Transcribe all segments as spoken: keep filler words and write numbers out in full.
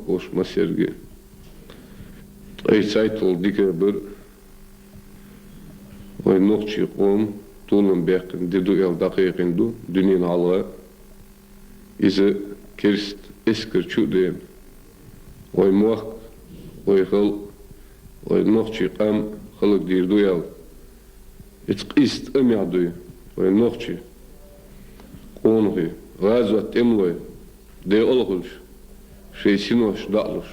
Уж массерга а. Ткъе цхьайттлагӀа декабрь вай нохчий къам толам баьккхина ди ду аьнна дӀакхайкхийна ду дунен хьалха. Иза керста эскар чу а даьнна, вай мохк, вай халкъ, вай нохчий къам хӀаллакдийр ду аьнна. Иза къиза тӀамехь дуй вай нохчий къонахий, гӀазот тӀемалой, декъала хуьлуш, шайн синош дӀа а луш,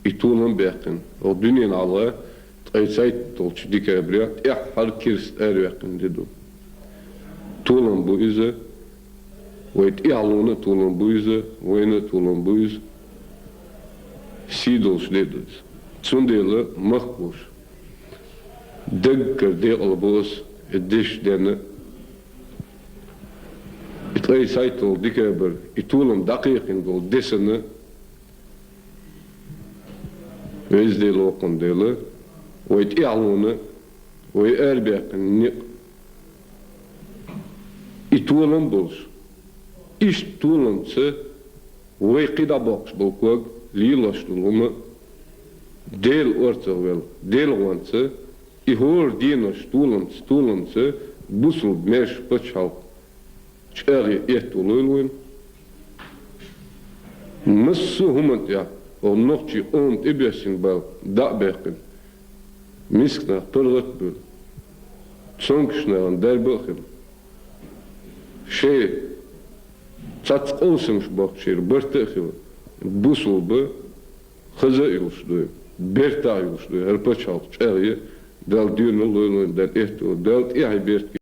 и толам баьккхина. Оха дунен хьалха ткъе цхьайтталгӀачу декабря тӀаьххьара керста араваьккхина ди ду. Толам бу иза, вай тӀаьхьалонна а толам бу иза, вайна а толам бу иза, сий долуш де а ду иза. Цундела махкахоша даггара декъала бу ас и дешденна, и ткъе цхьайтталгӀа декабрь, и толам дӀакхайкхийна долу десна, Веза Дела воккхун дела, вай тӀаьхьалонна, вай арабаьккхина некъ, и толам болуш, иштта толамца вай кхидӀа боккхуш болу ког лелош долу хӀума, Дела орцах велла, Делан гӀонца, и хӀора денош толамца, толамца бусулба маьрша пачхьалкх чӀагӀъе этта лойла вайна. Массо а хӀуманна тӀехь оха нохчий къоман тӀебоьссина бала дӀа а баьккхина, мискачу нахана паргӀат а буьллу, цомгуш нахана дарба а хилла, шайн цхьацца къовсамаш боккхучеран барт а хилла, бусулба хаза а йолуш дуй, бертахь а йолуш дуй, хӀара пачхьалкх чӀагӀъе, Далла доьналла лойла вайна, Дала этта лойла, Дала тӀаьхье беркате